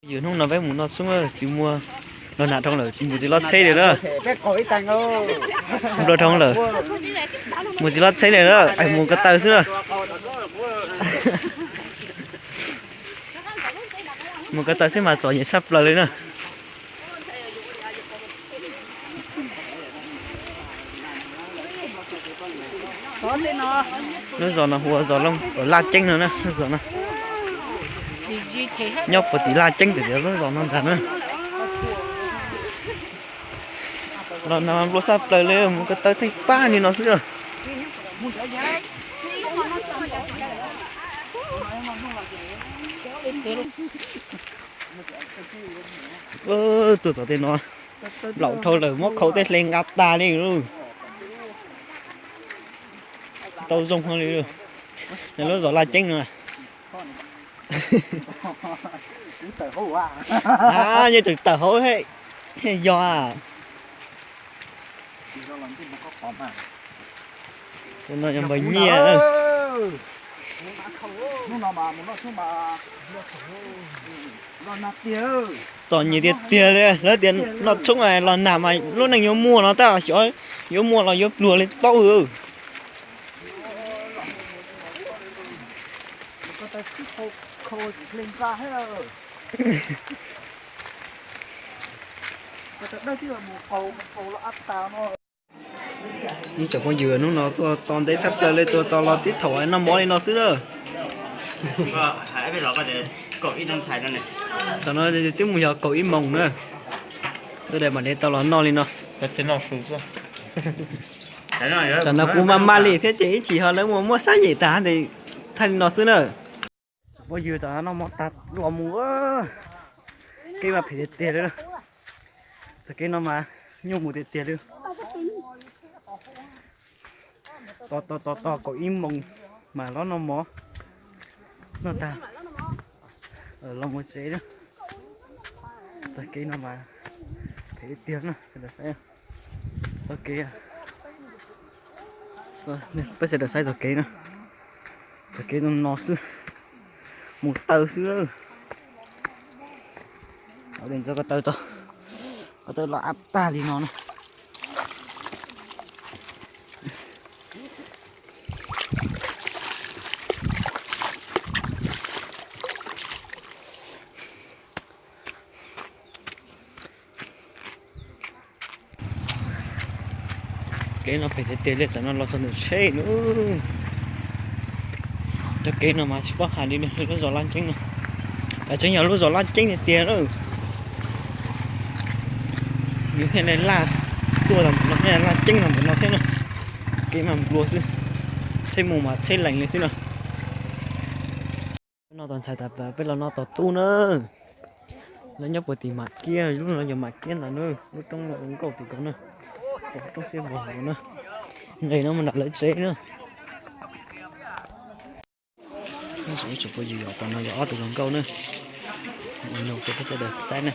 Yus hnub no peb mus noj tshoob, tsis muaj los nag dhau lawm, mus tsis loj tsheb li na. Nplua dhau lawm, mus tsis loj tsheb li na, mus ko taw xwb na. Mus ko taw xwb mas txom nyem sab plaws li na. Lub zos no hu ua zos Laj Ceeb no na, lub zos no nyob puag tim Laj Ceeb tim lub zos no ntag na. Los no nplua sab plaws li, mus ko taw txheej pab li no xwb. Tuaj tom tej no, nplaum dhau lawm, muab khau tej hle nqa tas li. Tsis tau zoo li. Lub zos Laj Ceeb no. Nyob tseem tawm hauv, yog. Tus no yog npawg Nyiaj. Txom nyem tiag tiag li, lawv tias noj tshoob los nag mas lub neej yuav muaj no tab, xyov yuav muaj los yuav pluag li paub. Ib tsoom phooj ywg, hnub no tuaj to ntev tshaj plaws li, tuaj to los tib thaum noj mov li no xwb na. Tam no twb mus yog kaum ib moos na, sawv daws mam li tau los noj li no. Tam no kuv mas maj li thiab ces ib chim ho lawv muaj muaj sab yem tag, thaj li no xwb na. Phooj ywg, tam no noj mov tag los mus, kev mas phem tiag tiag li. Txoj kev no mas nyuaj mus tiag tiag li. Tos tos tos tos kaum ib moos mas los noj mov, noj tag los mus tsev na. Txoj kev no mas phem tiag na, sawv daws saib. Txoj kev, peb sawv daws saib txoj kev na. Txoj kev no xwb, mus taw xwb. Ntxov ko taw, ko taw los av tag li no na. Kev no phem tiag tiag li, tam no los txog ntawm tsheb lawm. Cov kev no mas tsis paub hais li, lub zos Laj Ceeb no, tseem yog lub zos Laj Ceeb tiag tiag lawm. Yus thiaj li laj tuaj los mus no thiab, Laj Ceeb los mus no thiab na. Kev mas nplua xwb, tsheb mus mas tsheb lees li xwb na. Noj tos ntxhais tas peb los noj tos tub na. Lawv nyob puag tim Mam Kiab, lub no yog Mam Kiab ntag na, lub roob nkauj tim ko na, roob xiab vog na. Nqis no mus nram lawv tsev na. Ib tsoom phooj ywg, tam no yog ob tug hluas nkauj na, ua no rau peb sawv daws saib na.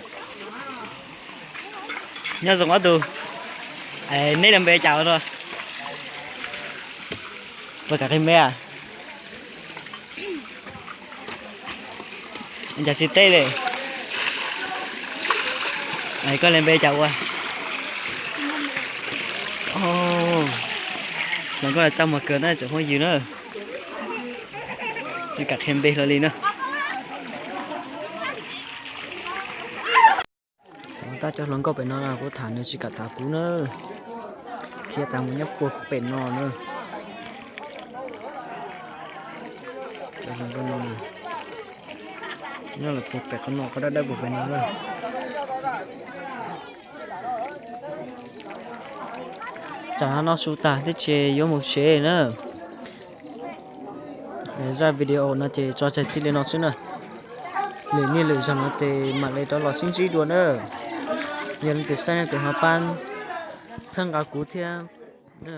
Nyob zoo ob tug, neb lub npe cas ua luaj? Puas kam qhia npe? Cas tsis teb li? Koj lub npe cas ua? Hluas nkauj txaj muag kawg na tsoom phooj ywg na. Tsis kam qhia npe hlo li na. Tab cov hluas nkauj pem no kuv tham nws tsis kam tham kuv na. Khiav tas mus nyob puag pem no na. Cov hluas nkauj no nyob lawm puag pem qhov no, qhov dawb dawb puag pem no na. Tsam no noj su tas tib si yuav mus tsev na. Zaj video no ces tso tseg txij li no xwb na. Lwm niaj lwm zaug no ces mam li rov los sib ntsib dua na. Yog leej twg saib no ces ho pab txhawb nqa kuv thiab na.